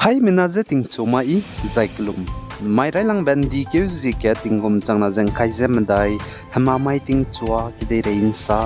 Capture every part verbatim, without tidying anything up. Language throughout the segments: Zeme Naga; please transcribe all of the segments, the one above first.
Haimena je tingchu ma i, zai kelum. Mai railangbe ndi keu ziege tinggum changna ze ngkai ze medai, hema mai tingchua kedeirei nsa,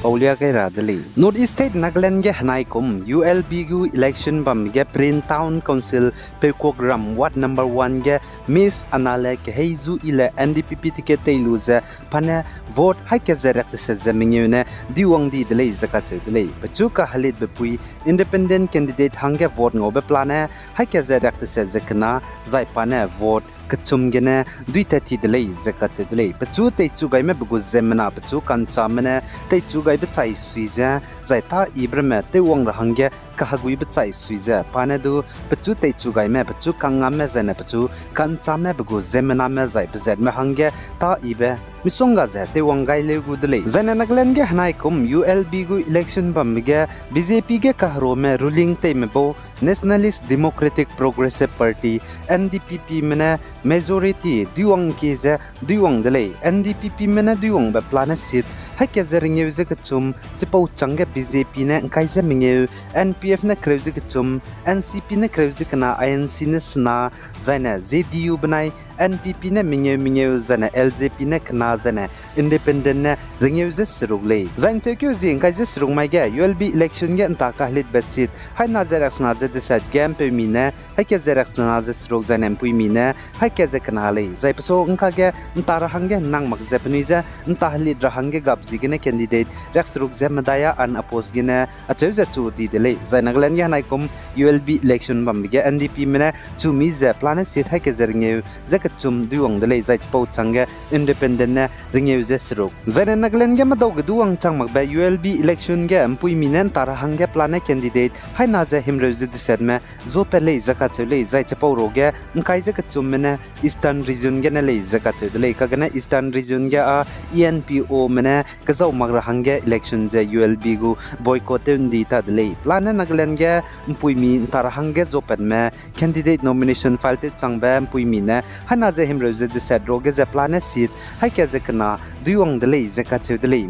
paulia gai ra de lei. North East State Nagaland ge henai kum U L B gu election bam ge Peren Town Council Peukuakram Ward number one ge Miss Anale Keheizu i le N D P P ticket tei lu ze pa ne vote haî ke ze riak deset ze mengeu ne duiwang di de lei ze kacheu de lei. Pechu kahelitbe pui independent candidate hangge vote ngaube pla ne haî ke ze riak deset ze kena, zai pa ne vote kechum gene duitat ti de lei ze kacheu de lei. Pechu teichu gaime be gu ziemmena pechu ka'nchame ne teichu gaibe chai sui ze, zai tâ yibe ramme teiwang ra hangge kaheguibe chai sui ze pa ne du pechu teichu gaime, pechu ka'ngamme zai ne pechu ka'nchame be gu ziemmename zai pezatme hangge tâ yibe misongga ze teiwang gai leu gu de lei. Zai ne Nagaland ge henai kum U L B gu election bambe ge B J P ge kaheruame ruling teime bau Nationalist Democratic Progressive Party, N D P P me ne majority duiwang kie ze duiwang de lei. N D P P me ne duiwangbe pla ne seat haî ke ze rengeu ze kechum, chipau changge B J P ne ngkai ze mengeu, N P F ne kereu ze kechum, N C P ne kereu ze kena, I N C ne sena, zai ne J D U benai N P P ne mengeu mengeu, zai ne L J P ne kena, zai ne independent ne rengeu ze seruk lei. Zai ncheukeu zie ngkai ze seruk mai ge U L B election ge nta kahelitbe seat haî na ze riaksena ze deset ge mpeumi ne haî ke ze riaksena ze seruk, zai ne mpuimi ne haî ke ze kena lei. Zai peso ngka ge nta ra hangge nang mak ze penui ze nta helit ra hangge gap ziegene candidate riakseruk ze medai a unopposed gene acheu ze chu di de lei. Zai Nagaland ge henai kum U L B election bambe ge N D P me ne chu mi ze pla ne seat haî ke ze rengeu ze kechum duiwang de lei, zai chipau changge independent ne rengeu ze seruk. Zai ne Nagaland ge medau ge duwang chang makbe U L B election ge mpuimi ne nta ra hangge pla ne candidate haî na ze himreu ze desetme zuapat lei ze kacheu lei, zai chipau ruage ngkai ze kechumme ne Eastern Region gene lei ze kacheu de lei. Kagene Eastern Region ge â E N P O me ne kezau mak ra hangge election ze U L B gu boycott tew ndi ta de lei. Pla ne Nagaland ge mpuimi nta ra hangge zuapatme candidate nomination file tew changbe mpuimi ne haî na ze himreu ze deset ruage ze pla ne seat haî ke ze kena duiwang de lei ze kacheu de lei.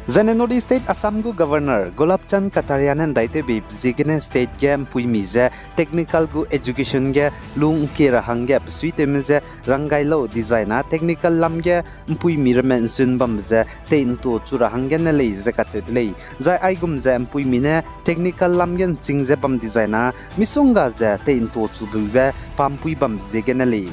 Zai ne North East State Assam gu Governor Gulab Chand Kataria ne ndaitewbe ziegene state ge mpuimi ze technical gu education ge lung ngkie ra hangge besuitewme ze ranggai lau dizai na technical lam ge mpuimi ramme nsun bambe ze tei nto chu ra hangge ne lei ze kacheu de lei. Zai aigum ze mpuimi ne technical lam ge nching ze bam dizai na misongga ze tei nto chu bube pampui bambe ziegene lei.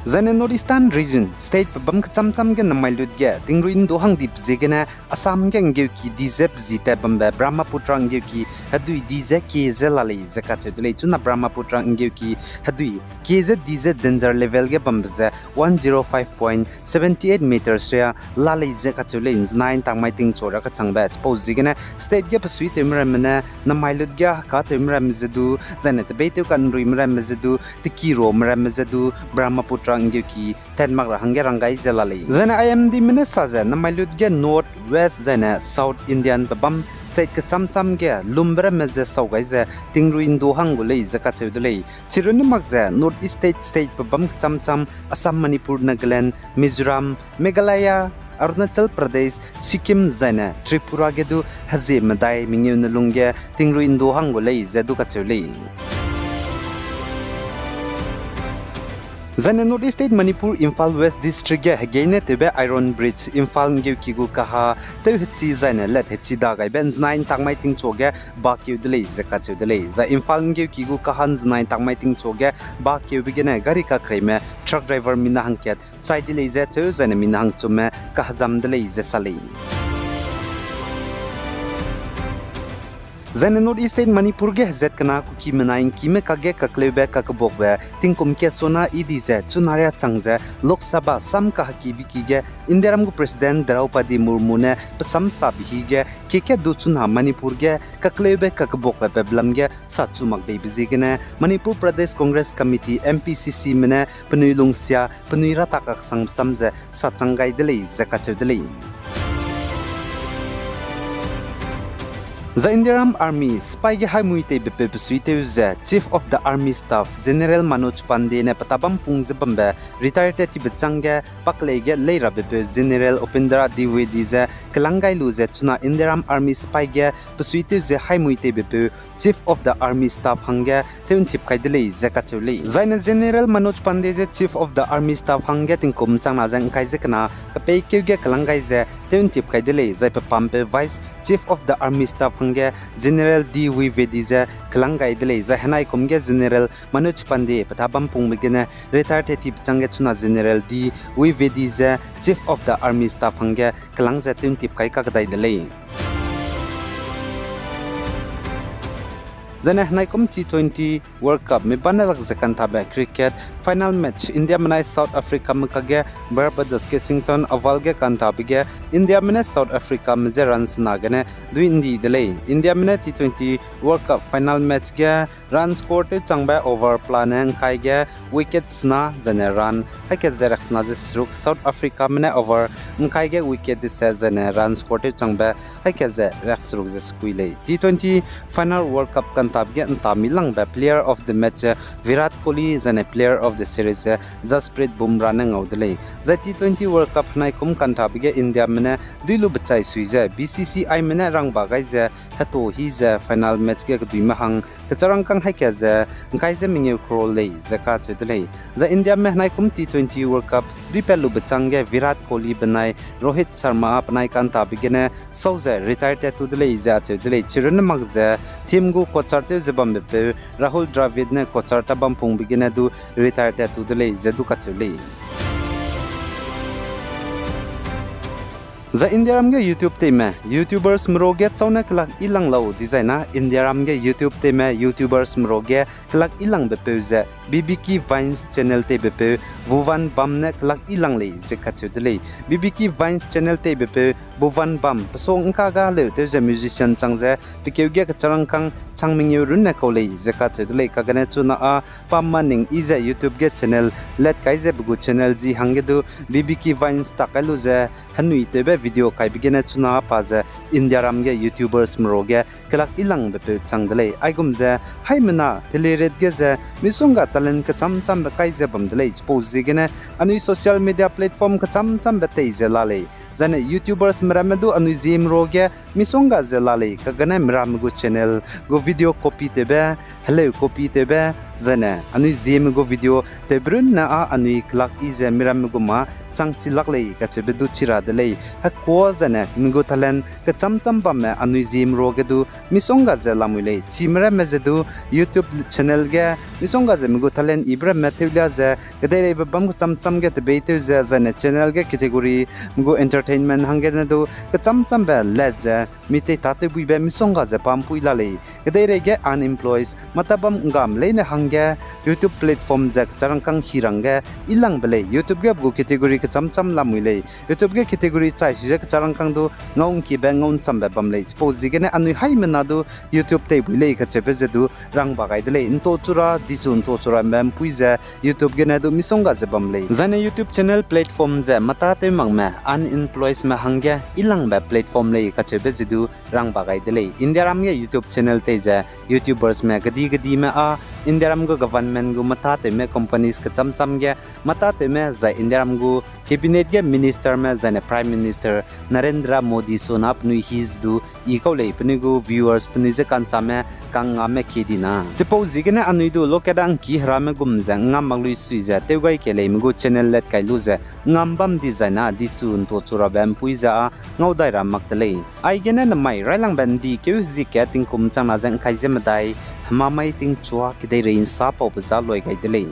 Zai ne North Eastern Region state pebâm kechâm châm ge namai lut ge tingrui ndu hang dibe ziegene Assam ge nggeuki di ze pezi tat bambe Brahmaputra nggeuki hedui di ze kie ze la lei ze kacheu de lei. Chuna Brahmaputra nggeuki hedui kie ze di ze danger level ge bambe ze one zero five point seventy eight meters ria la lei ze kacheu lei. Nzenai ntangmai tingchu ra kachangbe chipau ziegene state ge besuitewme ramme ne namai lut ge hekatewme ramme ze du, zai ne tebeitew kanruime ramme ze du, tekirome ramme ze du Brahmaputra nggeuki tat mak ra hangge ranggai ze la lei. Zai ne I M D me ne sa ze namai lut ge North, West zai ne South Indian pebâm state kechâm châm ge lumbe ramme ze sau gai ze tingrui ndu hang gu lei ze kacheu de lei. Chirunne mak ze North East state, state pebâm kechâm châm Assam, Manipur, Nagaland, Mizoram, Meghalaya, Arunachal Pradesh, Sikkim zai ne Tripura ge du hezie medai mengeu ne lung ge tingrui ndu hang gu lei ze du kacheu lei. Zai ne North East state Manipur, Imphal West district ge hegei ne tewbe Iron Bridge, Imphal nggeuki gu kaha tew hechi zai ne let hechi da gaibe nzenai ntangmai tingchu ge bakeu de lei ze kacheu de lei. Zai Imphal nggeuki gu kaha nzenai ntangmai tingchu ge bakeube gene gari kakreime truck driver mina hangkat chai di lei ze cheu zai ne mina hangchumme kahezam de lei ze sa lei. Zai ne North East state Manipur ge hezat kena Kuki menai ngkime kakge kakleube kakebakbe tingkum kesona i di ze chuna ria chang ze Lok Sabha sam kahekibe ki ge Indiaram gu President Draupadi Murmu ne pesam sabe hi ge keke du chuna Manipur ge kakleube kakebakbe pebelam ge sa chu mak beibe ziegene Manipur Pradesh Congress Committee, M P C C me ne penui lungsia penui rata kaksang sam ze sa chang gai de lei ze kacheu de lei. Zai Indian Army sipai ge haimui teibe peu besuitew ze Chief of the Army Staff General Manoj Pandey ne petabam pung ze bambe retire tat tibe chângge paklei ge leirabe peu General Upendra Dwivedi ze kelang gai lu ze chuna Indian Army sipai ge besuitew ze haimui teibe peu Chief of the Army Staff hangge tew'ntip kai de lei ze kacheu lei. Zaine General Manoj Pandey ze Chief of the Army Staff hangge tingkum changna ze ngkai ze kena kepeikeu ge kelang gai ze tew'ntip kai de lei, zai pepambe Vice Chief of the Army Staff hangge General Dwivedi ze kelang gai de lei, zai henaikum ge General Manoj Pandey petabam pungbe gene retire tat tibe chângge chuna General Dwivedi ze Chief of the Army Staff hangge kelang ze tew'ntip kai kakdai de lei. Zaine henaikum T twenty World Cup mi bane lak ze kanthabe cricket final match Indiame nai South Africame kage Barbados Kensington Oval ge kanthabe ge Indiame ne South Africame je run sena gene dui ndi de lei. Indiame ne T twenty World Cup final match ge run score tewchangbe over pla ne ngkai ge wicket sena zaine run haî ka ze riaksena ze seruk, South Africame ne over ngkai ge wicket deset zaine run score tewchangbe haî ka ze riakseruk ze sekui lei. T twenty final World Cup kanthabe ge nta mi langbe player of the match ze Virat Kohli zaine player of the series ze Jasprit Bumrah ne ngau de lei. Zai T twenty World Cup henaikum kanthabe ge Indiame ne dui lu bechai sui ze B C C Ime ne rangba gai ze heto hi ze final match ge keduime hang kecharangkâng haî ka ze ngkai ze mengeu crore lei ze kacheu de lei. Zai Indiame henaikum T twenty World Cup duipat lube chângge Virat Kohli benai Rohit Sharma penai kanthabe gene sau ze retire tat tu de lei ze acheu de lei. Chirunne mak ze team gu coach tew ze bambe peu Rahul Dravid ne coach tabam pungbe gene du retire tat tu de lei ze du kacheu lei. Zai Indiaram ge YouTube teime YouTubers merua ge châu ne kelak ilang lau dizai na Indiaram ge YouTube teime YouTubers merua ge kelak ilangbe peu ze B B K Vines channel teibepeu Bhuvan Bam ne kelak ilang lei ze kacheu de lei. B B K Vines channel teibepeu Bhuvan Bam pe song ngka ga leu tew ze musician chang ze pe keu ge kecharangkâng chang mengeu runne kau lei ze kacheu de lei. Kagane chuna â pa maning i ze YouTube ge channel let kai ze pe gu channel zi hangge du B B K Vines tak kai lu ze henui tewbe video kaibe gene chuna pa ze Indiaram ge YouTubers merua ge kelak ilangbe peu chang de lei. Aigum ze haimena teleret ge ze misongga talent kechâm châmbe kai ze bam de lei. Chipau ziegene anui social media platform kechâm châmbe tei ze la lei. Zaine YouTubers meramme du anui ziemmerua ge misongga ze la lei. Kagane meramme gu channel gu video copy tewbe, heleu copy tewbe, zaine anui ziemme gu video tewbe runne â anui kelak i ze meramme gu ma chang chi lak lei kacheube du chi ra de lei. Hekua zaine mi gu talent kechâm châm bamme anui ziemmerua ge du misongga ze lamui lei. Chime ramme ze du YouTube channel ge misongga ze mi gu talent ibe ramme tewlia ze kedeireibe bâm kechâm châm ge tebeitew ze zaine channel ge category mi gu entertainment hanggene du kechâm châmbe let ze mi tei tâtewbuibe misongga ze pampui la lei. Kedeirei ge unemployed matabam ngam leine hangge YouTube platform ze kecharangkâng hi rangge ilangbe lei. YouTube ge pe gu category kechâm châm lamui lei. YouTube ge category chai si ze kecharangkâng du ngau ngkiebe ngau nchambe bam lei. Chipau ziegene anui haimena du YouTube teibui lei kacheube ze du rangba gai de lei. Nto chura, dichu nto churabe mpui ze YouTube gene du misongga ze bam lei. Zaine YouTube channel platform ze matâtew makme unemployedme hangge ilangbe platform lei kacheube ze du rangba gai de lei. Indiaram ge YouTube channel tei ze YouTubersme kedi kedime â Indiaram gu government gu matâtewme companies kechâm châm ge matâtewme zai Indiaram gu cabinet ge ministerme zaine Prime Minister Narendra Modi suna penui hi ze du i kau lei, penui gu viewers penui je ka'nchame kangngame kie di na. Chipau ziegene anui du lokeda ngki herame gum ze ngam mak lui sui ze tew gai ke lei, mi gu channel let kai lu ze ngam bam dizai na dichu nto churabe mpui ze â ngau dai ra mak de lei. Aigene nemai railangbe ndi keu hezie kat tingkum changna ze ngkai ze medai hemamai tingchua kedeirei nsa paube za loi gai de lei.